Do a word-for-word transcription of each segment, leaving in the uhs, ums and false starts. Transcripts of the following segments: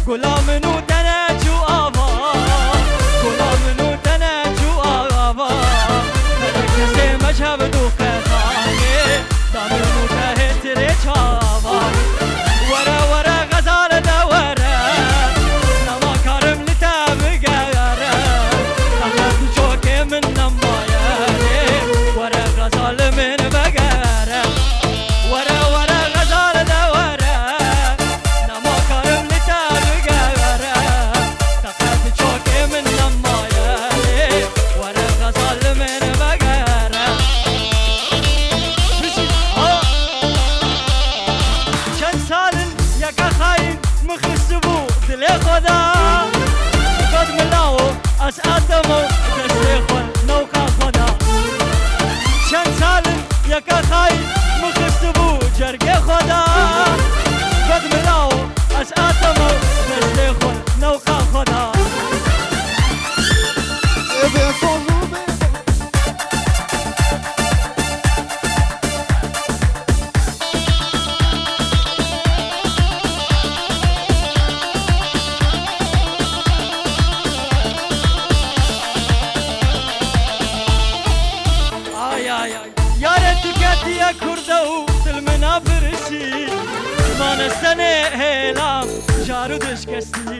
Kula min û te neçû ava, kula min û te neçû ava. Her kesê mezheb du qetanê, da min û te hêtirê çava. Were were xezal de were, nema karim li te bigere. Teqet çokê min nemaye, were xezal min vegere. Were were xezal de were, nema karim li te bigere. Teqet çokê min nemaye, were xezal min vegere. Bijî, ha. Çend sal in yeka xayîn min xistibû dilê xwe da. Got milawo ez Ademo destê xwe newqa xwe da. Çend sal in yeka xayîn min xistibû cergê xwe da. Got milawo ez Ademo destê xwe newqa xwe da. Ê bê soz û bê Ay, ay, ay. Yare tu ketiye Kurda û dil min a birisî. Manestene hêlam, jar û dişkestî.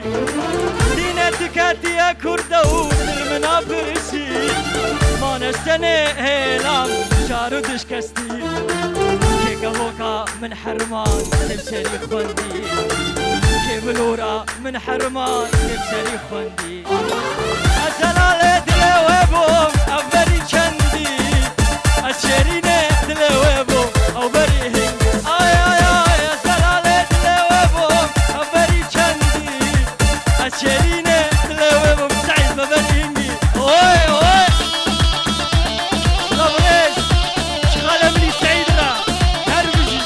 Dîne tu ketiye Kurda û dil min a birisî. Manestene hêlam, jar û dişkestî. Kê kevoka min herman, kê serî xwendî. Kê bilora min herman, kê serî xwendî. Ez zelalê dilê we bûm, ev berî çendî. Ez şêrînê dilê we bûm, ew berî hingî. Ay, ay, ay, ez zelalê dilê we bûm, ev berî çendî. Ez şêrînê dilê we bûm, Seîd me berî hingî. Oy, oy. Silav rêz. Ji xalê min î Seîd re. Her bijî.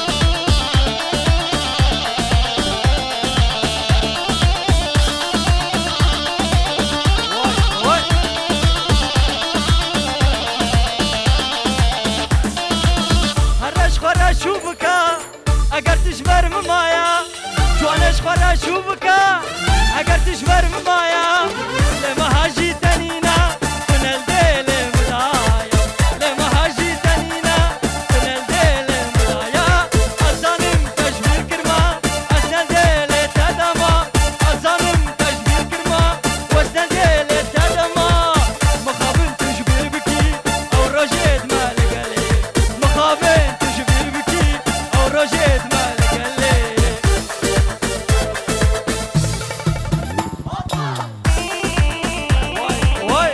Vay, vay. Here ji xwe re şû bike, eger tu ji ber min maya. Ciwane ji xwe re şû bike, eger tu ji ber min maya. Lê meha jî te nîne, tu ne li dêlê min daya. Lê meha jî te nîne, tu ne li dêlê min daya. Ez zanim te ji bîr kirma, ez ne dêlê te dema. Ez zanim te ji bîr kirma, ez ne dêlê te dema. Mixabin tu ji bîr bikî, ew rojê dime li gelê. Mixabin tu ji bîr bikî, ew rojê dime li gelê. Way, way.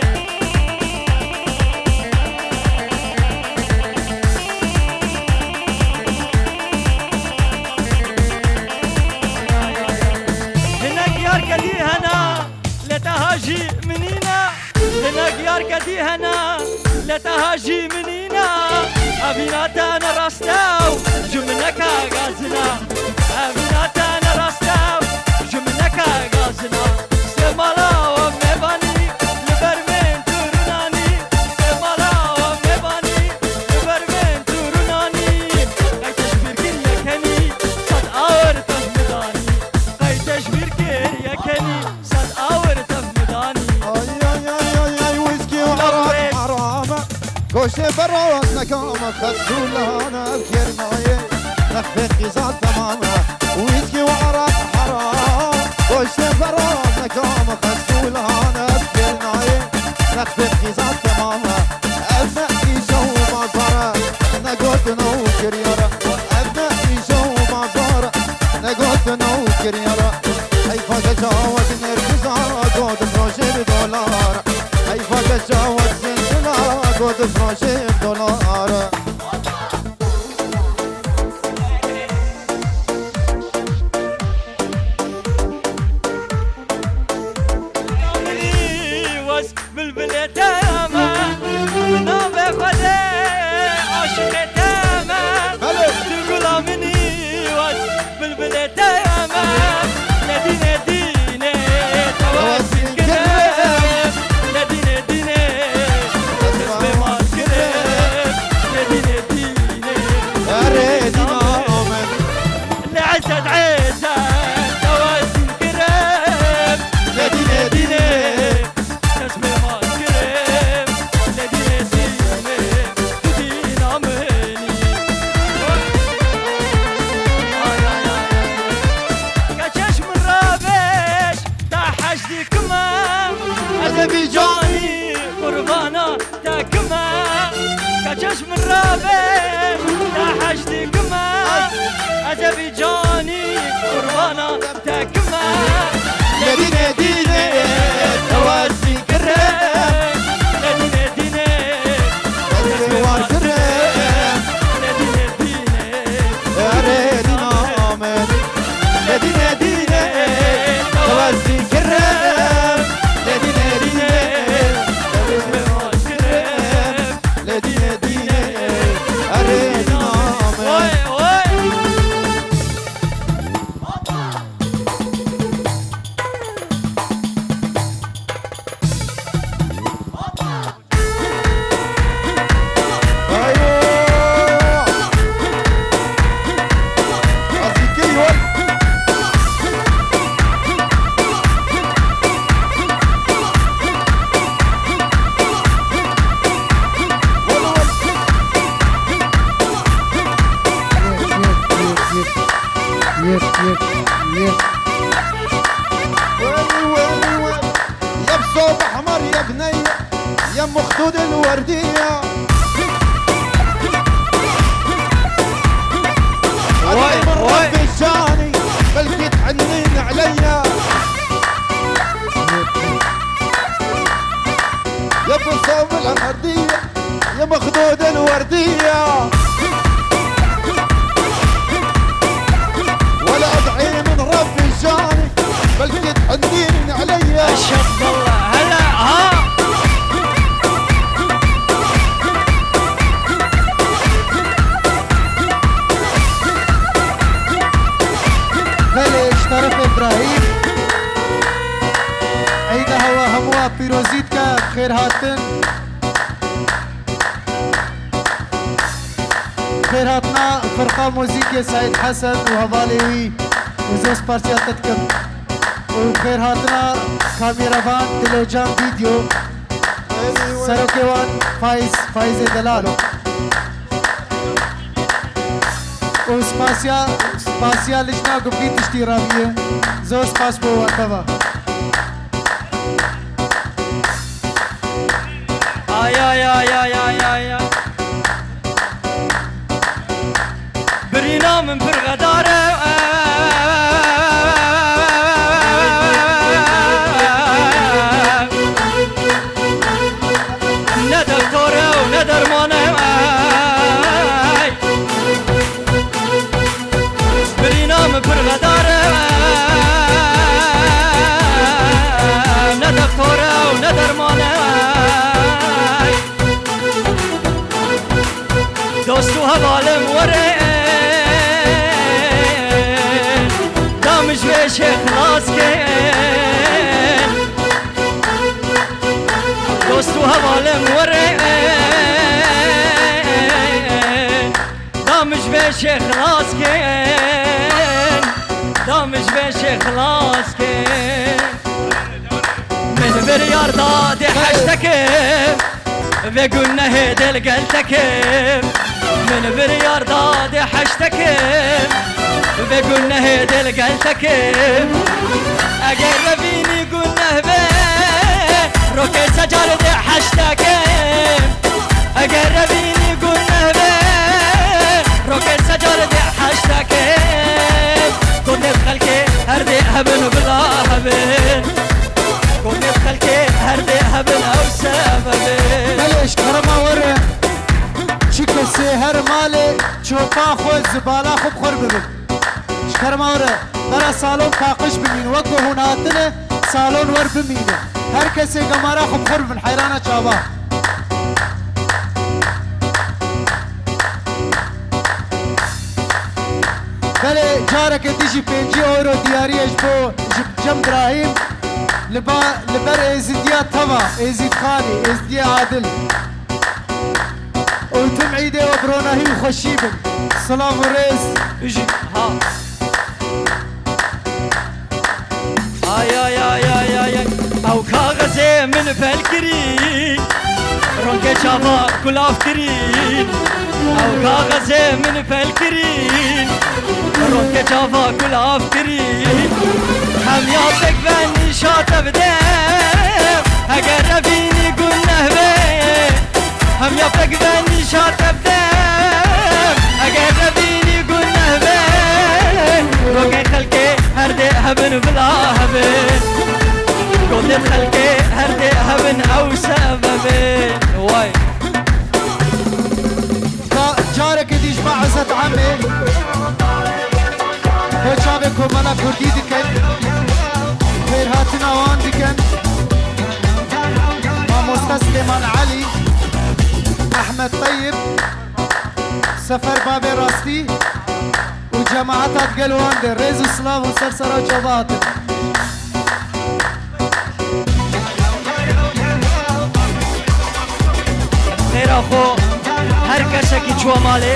Hinek yar kedî hene, lê teha jî min nîne. Hinek yar kedî hene, lê teha jî min nîne. Evîna te ne rast e û ji min neke gazine. Evîna te ne rast e û ji min neke gazine. Sê mala we mêvanî, li ber min tu rûnanî. Sê mala we mêvanî, li ber min tu rûnanî. Qey te ji bîr kir yekenî, sed awir tev min danî. Qey te ji bîr kir yekenî, sed awir tev min danî. Ay, ay, ay, ay, ay, wîskî û eraq heram e. Goştê feroz nekam e, xestûlan ev kêr nayê. Nexfê qîza temam e. Wîskî û eraq heram. Goştê feroz nekam e, xestûlan ev kêr nayê. Nexfê qîza temam e. Ev ne îşe û bazar e. Ne gotin û kiryar e. Ev ne îşe û bazar e. Ne gotin û kiryar e. Heyfa ke çawa di nêrgiza, go difroşê bi dolar. Heyfa ke çawa di zilzila, go difroşê bi dolar. Bilbilê te me, navê Xwedê aşiqê te me. Belê. Tu gula min î wes, bilbilê te me. Ne dîne dîne, tewes kire. Ne dîne dîne, dest pê mal kire. Be, te heş dikime, ez ê vî canî qurbana te kime. Ledîne dîne, te wezî kire. Ledîne dîne, ez ê war kire. Ledîne dîne, erê dîna min. Ledîne dîne, te wezî kire. Ledîne dîne, ez ê war kire. Ledîne dîne, erê dîna min. Oy, oy. Ayo. Azîkî yol. Yek, yek, yek, yek. Yek, yek, yek. Wêrî, wêrî, wêrî. Yek sob ehmer, yek ney, yek mexdûd el werdiya. Vay, vay. Rebî şanî, belkî tehnîn eleyya. Yek sob el ehmer diye. يا مخدود الوردية، ولا أدعي من ربي جاني، بلكي تحنين عليا. أشهد بالله، هلا، ها. Belê, ji terefê Îbrahîm. Eyda hewa hemû pîrozî dike, xêr hatin. Xêrhatina firqa muzîkê Seîd Hesen û hevalê wî, û zor spasiya te dikim. Û xêrhatina kameravan Dilocan Video, serokê wan Faiz, Faizê Delal. Û spasiya, spasiya lijna ku vî tiştî raviye. Zor spas bo we teva. Ay, ay, ay, ay, ay, ay, ay. Birîna min pir xedar e. Ne doktor e û ne derman e. Birîna min pir xedar e, ne doktor e û ne derman e. Dost û hevalên were, da min ji vê şê xilas kin. Dost û hevalên were, da min ji vê şê xilas kin, da min ji vê şê xilas kin. Min biryar da dê heşteke, vê gunehê dê li gel te kim. Min biryar da dê heşteke, vê gunehê dê li gel te kim. Eger revînî guneh be, rokê secar dê heşteke. Eger revînî guneh be, rokê secar dê heşteke. Gotê xelkê her dê hebin bila hebin. Gotê xelkê her dê hebin ew sebebin. Belê, ji kerema we re çi kesê her malê çopa xwe, zibala xwe bi xwe re bibin. Ji kerema re, bera salon paqij bimîne. Wek ku hûn hatine, salon wer bimîne. Her kesê gemara xwe bi xwe re bibin, heyrana çava. Belê, careke dijî pêncî euro diyariyê ji bo ji Cem Brahîm li ba, li ber Êzidiya teva, Êzîdxanê, Êzidiyê Adil. Û tim îdê we bi ronahî û xweşî bin. Silav û rêz. Bijî, ha. Ay, ay, ay, ay, ay, ay. Ew kaxezê min fel kirî, ronkê çava gulav kirî. Ew kaxezê min fel kirî, ronkê çava gulav kirî. Hem ya pek ve nîşa te bide, eger revînî guneh be. Hem yapek ve nîşa tevde. Eger te bînî guneh be. Rokê xelkê her dê hebin bila hebin. Gotê xelkê her dê hebin ew sebebin. Way. Ka carekê dî ji me Ezet Emê. Hê çavê Komela Kurdî dikin. Xêrhatina wan dikin. Mamoste Silêman Elî, Ehmed Teyib, Sefer Babê Rastî û cemaeta digel wan de rêz û silav û ser sera çava hatin. Xêra xwe her kesekî çûwa malê,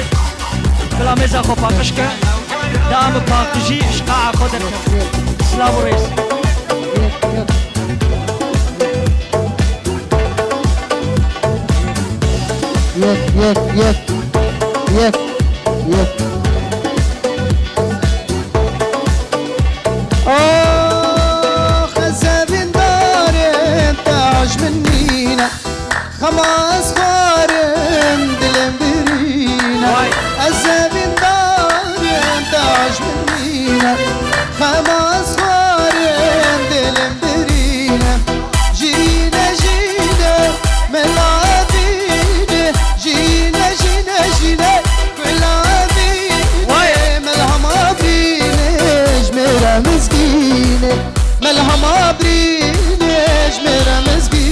bila mêza xwe paqij ke, da em bi paqijî ji qe'a xwe derkevin. Silav û rêz. Yek, yek, yek. Yek, yek. Ax, ez evîndarê te, aş min nîne. Xema ez xwarim, dilê min birîne. Vay. Ez evîndarê te, aş min nîne. Xema ez xwarim, dilê min birîne. Jîne, jîne, mela bîne. Jîne, jîne, jîne, mela bîne. Vay. Melhema bîne, ji mêra mizgîne. Melhema birîne, ji mêra mizgîne.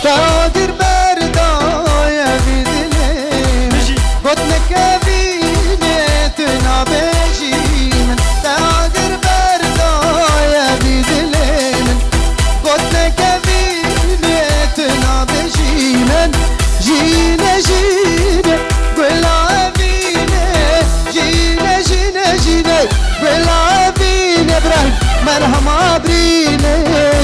Te agir berdaye vî dilê min. Got nekevîne tu nabêjî min. Te agir berdaye vî dilê min. Got nekevîne tu nabêjî min. Jîne, jîne, gula vîne. Jîne, jîne, jîne, gula vîne. Birayî, merhema birîne,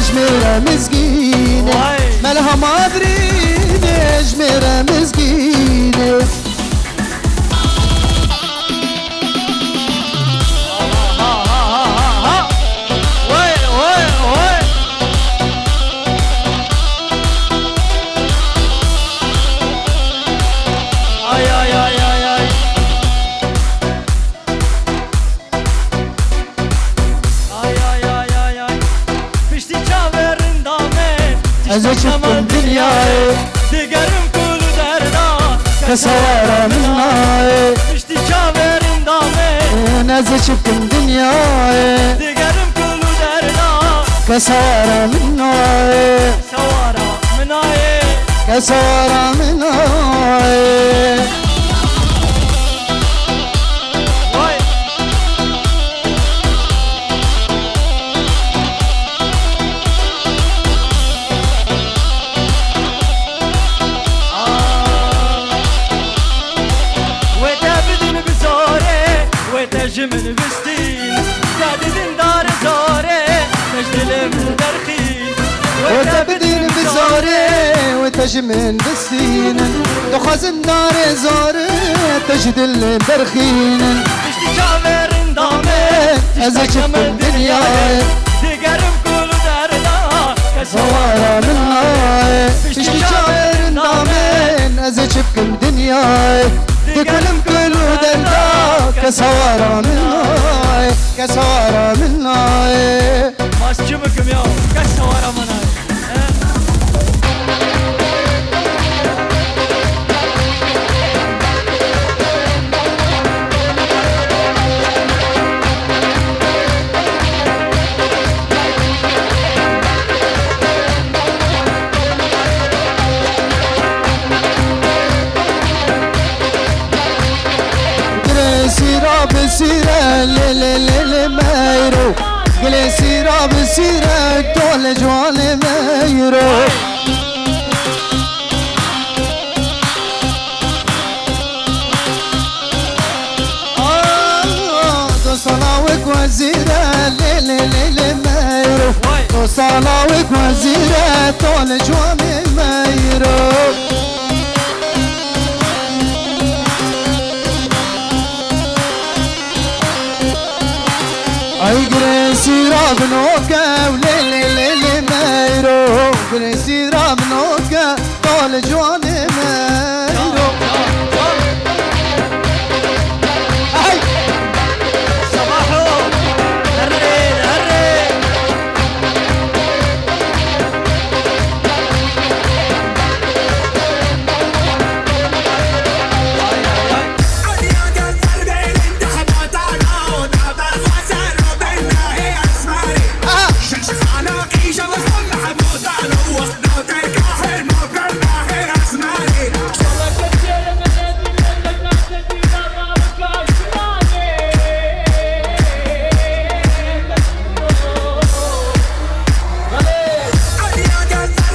ji mêra mizgîne. Vay. Merhema birîne, ji mêra mizgîne. Ha, ha, ha, ha, ha. Oy, oy, oy. Ay, ay, ay, ay, ay. Ay, ay, ay, ay, ay. Piştî çavê rinda me, ez ê çi bikim dinyayê. Digerim kul û derda, kes hawara min nayê. Piştî çavê rinda me, ez ê çi bikim dinyayê. Digerim kul û derda, kes hawara min nayê. Kes hawara min nayê. Kes hawara min nayê. Vay. Aa. Wê te bidin bi zorê, wê te ji min bistîn. Te didin dar zorê, te ji dilê min derxîn. Wê te bidin bi zorê, wê te ji min bistînin. Dixwazin darê zorê, te ji dilê derxînin. Piştî çavê rinda me, ez ê çi bikim dinyayê. Digerim kul û derda, kes hawara min nayê. Piştî çavê rinda me, ez ê çi bikim dinyayê. Digerim kul û derda, kes hawara min nayê. Kes hawara min nayê. Ma ez çi bikim ya? Kes hawara min nayê. Gilê sîra bi sîre, lê, lê, lê, lê, meyro. Gilê sîra bi sîre, tolê ciwanê meyro. Ah, dostana wek wezîre, lê, Lê lê lê meyro, to sala wê ku ez zîre, to li ciwanê meyro. Ay girê sîra binoke, lê lê lê lê meyro, girê sîra binoke. Dal ciwanê me. Hey! Sabaho! Herre, herre!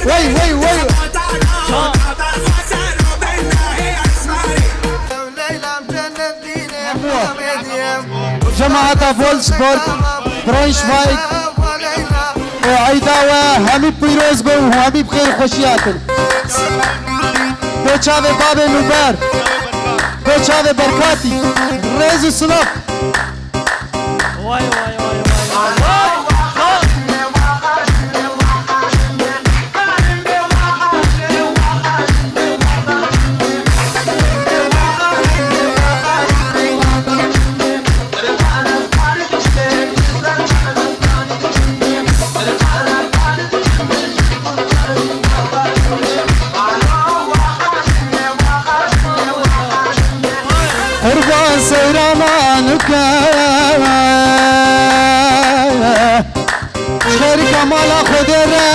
Wey, wey, wey. Cemaeta Wolfsburg, Braunschweig, û eyda we hemî pîroz be û hemî bi xêr xweşî hatin. Bê çavê babê Nûber, bê çavê Berkatî, rêz û silav. Vay, vay, vay, vay, vay. Qurban seyranan ke ji xêrika mala Xwedê re.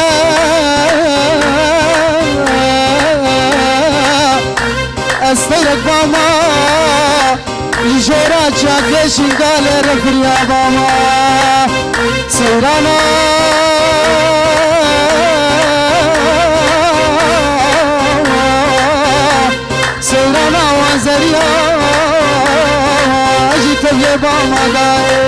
Ez seyrek bama ji jêra çiyakê Şingalê re firiya bama. Seyrana, seyrana wan zeriya ji teviyê bama dayê.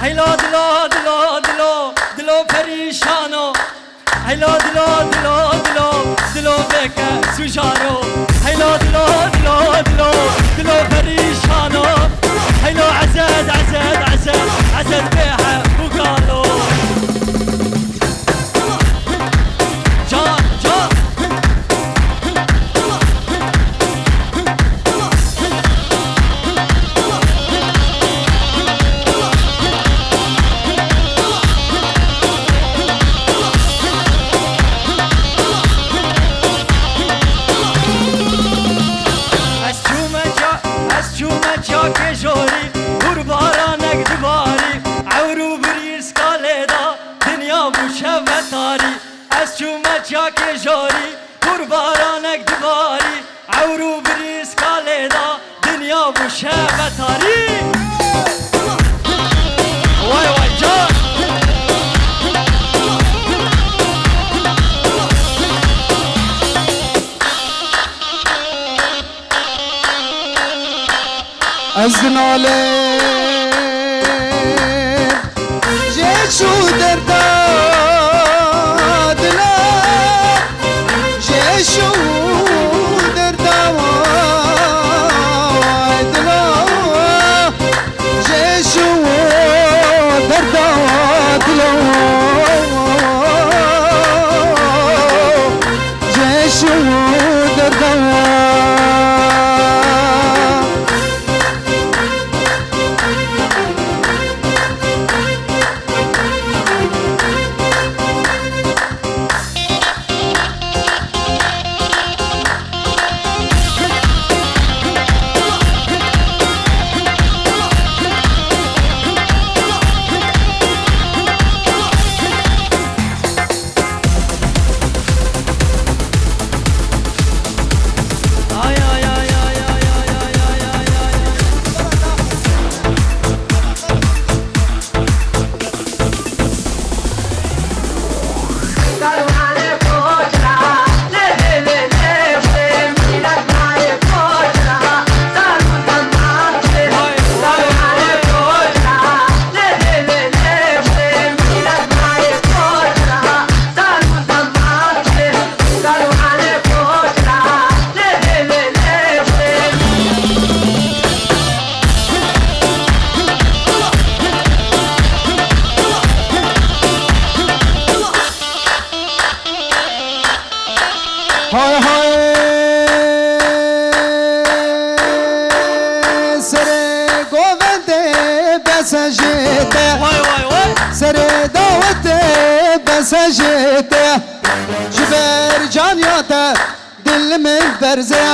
Heylo dilo, dilo, dilo, dilo perîşano. Heylo dilo, dilo, dilo, dilo beke sujaro. Heylo dilo, dilo, dilo, dilo perîşano. Heylo ezet, ezet, ezet, ezet bê he û galo. Can, can. Ez çûme ça-, ez çûme çakê jorî, hûrbaranek dibarî, ewr û birîska lê da, dinya bû şev ve tarî. Ez çûme çiyakê jorî, hûrbaranek dibarî, ewr û birîska lê da, dinya bû şev ve tarî. Way way can. Ez dinalêm ji şû derda dila, ji şû derda way dila, ji şû derda dila. Ji şû derda. Hay hay, serê govendê bese jê te. Vay vay vay. Serê dawetê bese jê te. Ji ber caniya te dil min berze.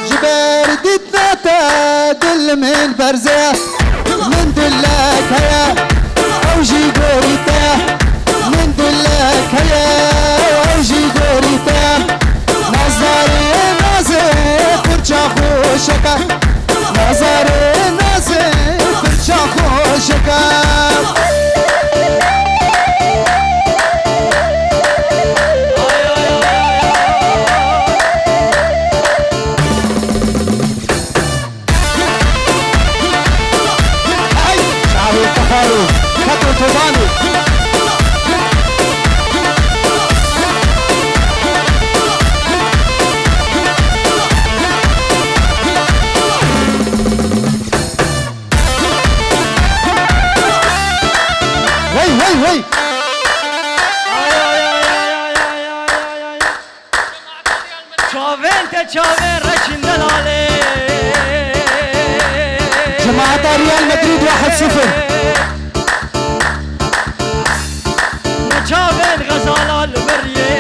Ji ber dîtina te dil min berze. Min dilek heye, ew jî gorî te. Min dilek heye, ew jî gorî te. Nazarê nazê pirça xweşik e. Nazarê nazê pirça xweşik e. Hey! Çavê Qefalo, Feto Tobanê. Hey, hey, hey! Çavên te çavên reşîn delalê. Cemaeta Real Madrid wahed sifir. Ne çavên xezala li vir yê.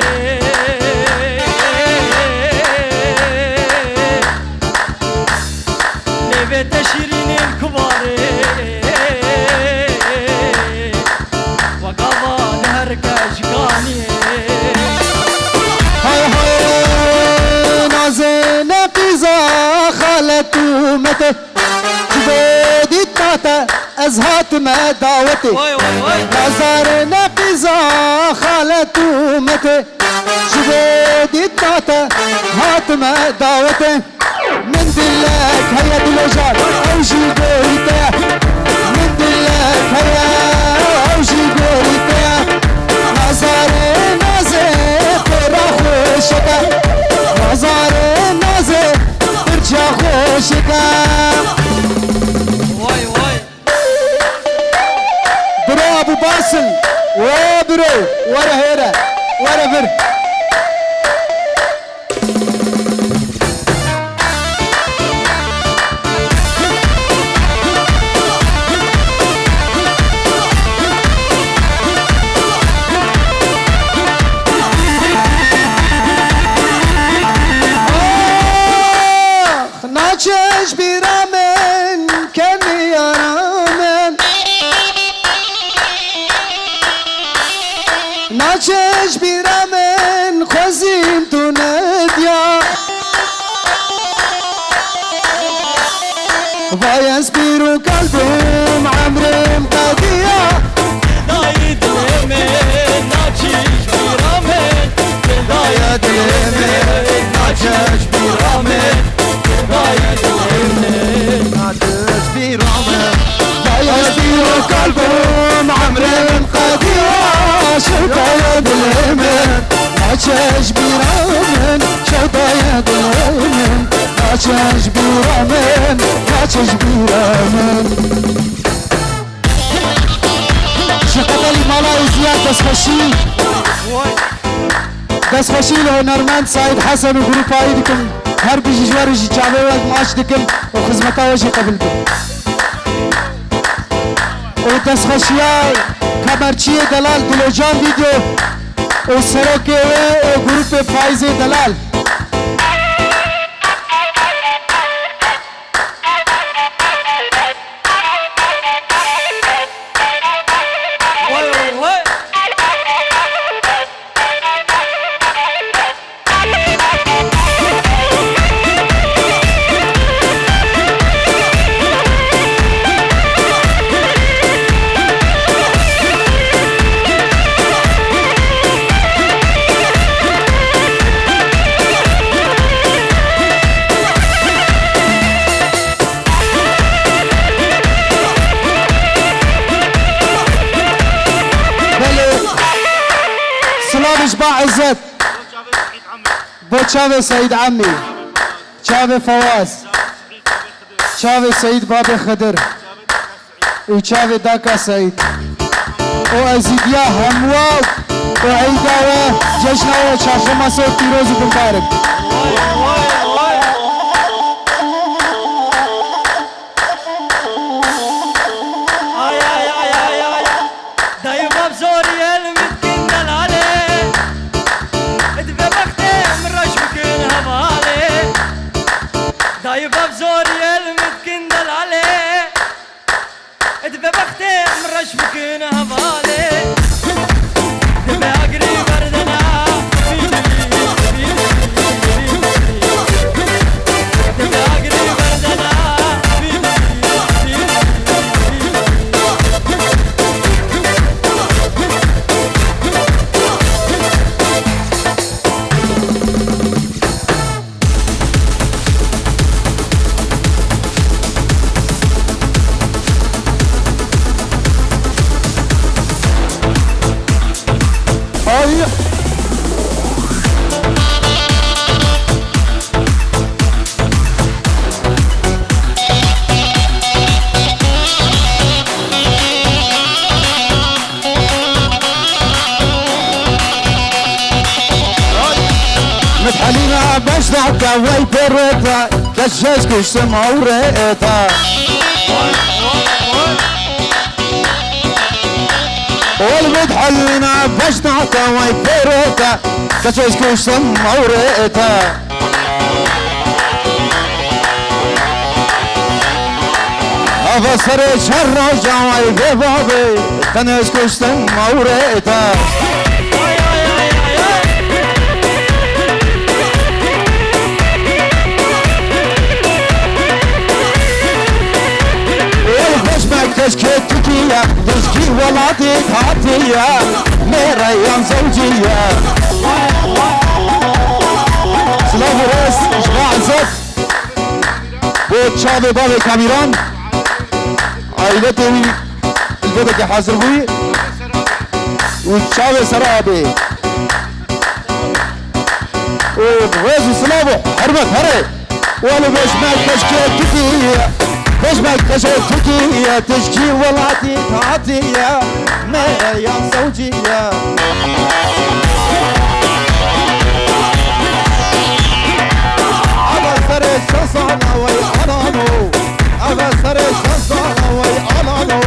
Lê vê te şîrînên kubarê. Wek ava li her keşkaniyê. Hay hay, nazê ne qîza xalet û metê. Ji bo dîtina te ez hatime dawetê. Vay, vay, vay. Nazarê ne qîza xalet û metê. Ji bo dîtina te hatime dawetê. Min dilek heye dilojan, ew jî gorî te. Min dilek heye, ew jî gorî te. Nazarê nazê pira xweşik e. Nazarê nazê pirça xweşik e. Vay vay. Biro Abu Basil. We biro. Were hêre. Were vir. Naçe ji bîra min, kenî yara min. Naçe ji bîra min, xwezîn tu nediya. Vay ez pîr û kal bûm, emrim qediya. Dayê dilê min, naçe ji bîra min. Dayê dilê min, naçe ji bîra min. Dayê dilê min, naçe ji bîra min. Dayê ji bîra kal bûm, emrim qediya. Şewdayê dilê min, naçe ji bîra min. Şewdayê dilê min, naçe ji bîra min, naçe ji bîra min. Ji qedelî mala Êziya destxweşî. Destxweşî li hunermend Saîd Hesen û grûpa wî dikim. Her bijî ji we re jî çavê we maç dikim û xizmeta we jî qebûl dikim. Û destxweşiya kemerçiyê delal Dilocan Vîdyo û serokê wê û grûpê Faîzê Delal. Belê. Silav ji ba Îzzet. Bo çavê Seîd Emî. Çavê Fawaz. Çavê Seîd Babê Xidir. Û çavê daka Seîd. Û ez îdiya hemû Eyda we, cejna we, çarşema sor pîroz û bimbarik. Ay, ay, ay, ay, ay. Dayê bav zorî el min dikin delalê. Divê bextê min reş bikin hevalê. Dayê bav zorî el min dikin delalê. Divê bextê min reş bikin hevalê. Divê agirî berdena. Divê agirî berdena. Ay. Mithelîna beşna te wey pêrê te, kes jez kuştim ewrê te. Ol mithelîna beşna te wey pêrê te, kes jez kuştim ewrê te. Ava serê çar roja wey vê bavê, tenê ez kuştim mewrê te. Ey beşmek keşkê Tirkiye, dişkî welatê hatiye, mêreyan zewciye. Silav û rêz ji bo Ezad. Bo çavê bavê Kamîran, aîletê wî li vê dekê hazir bûyî û çavê Sera abê. Û rêz û silav û hurmet here. Wele bêjme keşkê Tirkiye, bêjme keşkê Tirkiye, tişkî welatî hatiye, me yan zewciye. Eve serê şeş sala wey alano. Eve serê şeş sala wey alano.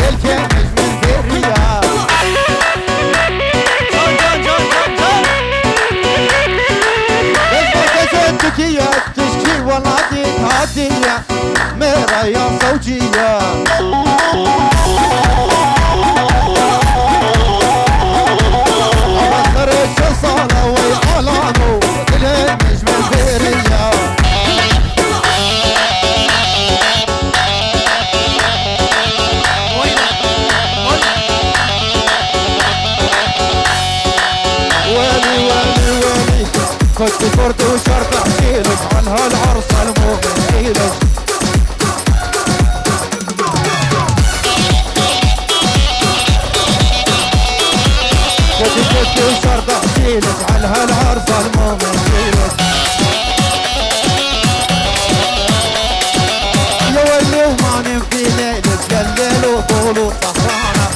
Êlkê min vêriya. Can, can, can, can, can. Bêjme keşkê Tirkiye, tişkî welatî hatiye. Mêreyan zewciye. Eve serê şeş sala wey alano, dilê min ji min vêriya. Welî, welî, welî. Kurt, kurt û şer tehsîl, hal, hal, arsa, al, mumin, îlej. Kotî kotî û şer dehsî li cehel hel her zalmo mendî. Yewelî û manî fîlê li gellêl û dol û sehrana.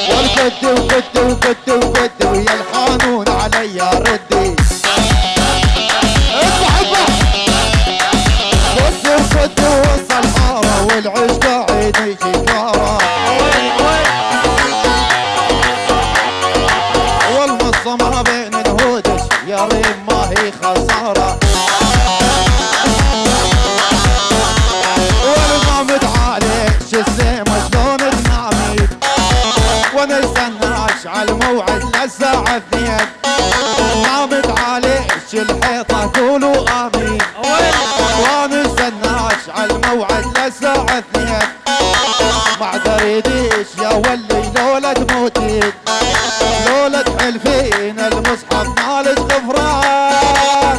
Wel kotî û kotî û kotî û kotî û yelhanûn aleyya red. اذبح، اذبح. صدوا، صدوا، وصل حارة والعشقة عينيك كارة. والمصة ما بين نهودش، يا ريم ما هي خسارة. والما متعالي، شو السيما شلون تنامي؟ وانا استناش على الموعد للساعة اثنين. ما متعاليش الحيطة، قولوا آمين. وين؟ وأنا استناش على الموعد للساعة اثنين. ما عاد أريديش يا ولي لولا تموتين، لولا تحلفين المصحف مالك غفران.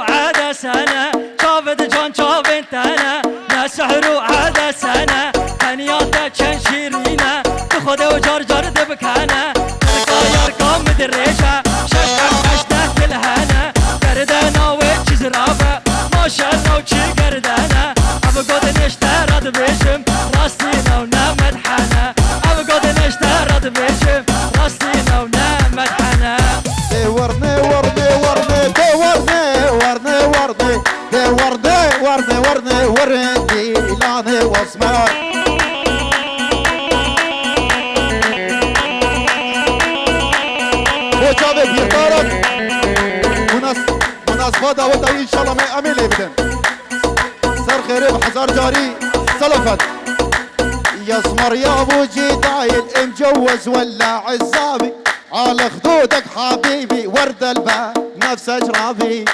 edesene, çavê di can çavên te ne, ne sihr û edesene, tenya te çend şîrîne, tu Xwedê û car car dibikene, qirka yarka min dirêje, şeş qeş heşteh dil hene, gerdena wê çi zirav e, maşella û çi gerdene, ev gotin êşte re dibêjim, rastî ne û ne medhene, ev gotin êşte re dibêjim, rastî ne û ne medhene. Dê werne, werne, werne, dê werne, werne, werne, dê werne, werne, werne, werin dîlanê wesmer. Bo çavê bîrdaran munas-, munaseba daweta wî înşallah me em ê lê bidin. Ser xêrê bi hezar carî Selafen. يا سمر يا ابو جدايل مجوز ولا عزابي، على خدودك حبيبي ورد الباب نفس اجرابي.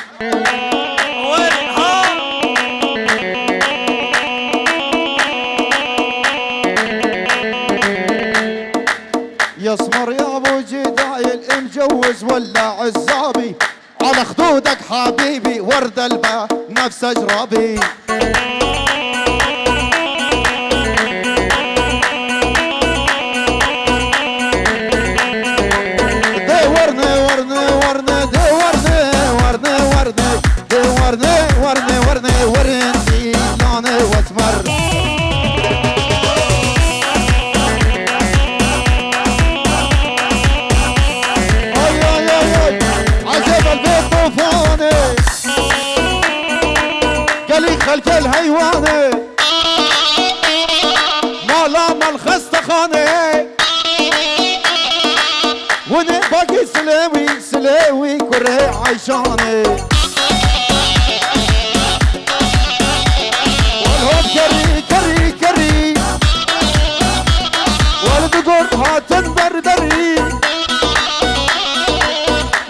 يا سمر يا ابو جدايل مجوز ولا عزابي، على خدودك حبيبي ورد البا نفس اجرابي. دي ورني، ورني، ورني، دي ورني، ورني، ورني، دي ورني، ورني، ورني، ورني، لاني واسمر. Ay, ay, ay, ay. Ecêb el bê tofanê. Gelî xelkê li heywanê. Mala mal xestexanê. Winê bakî silêwî, silêwî kurê Eyşanê. Wal hop kerî, kerî, kerî. Wal digor hatin derderî.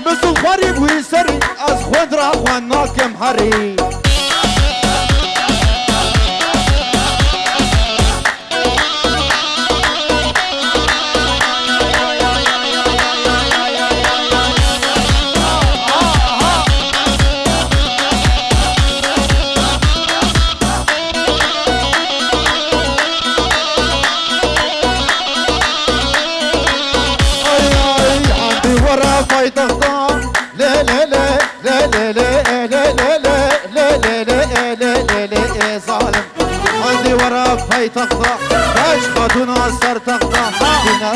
Bi zûxwarî wî serî, ez xwend ra xwe nakim herî. Ay, ay, hadi were paytexta. Le, le, le, le, le, le, le, le, le, le, zalim. Hadi were paytexta. Beş xatuna ser texta. Dine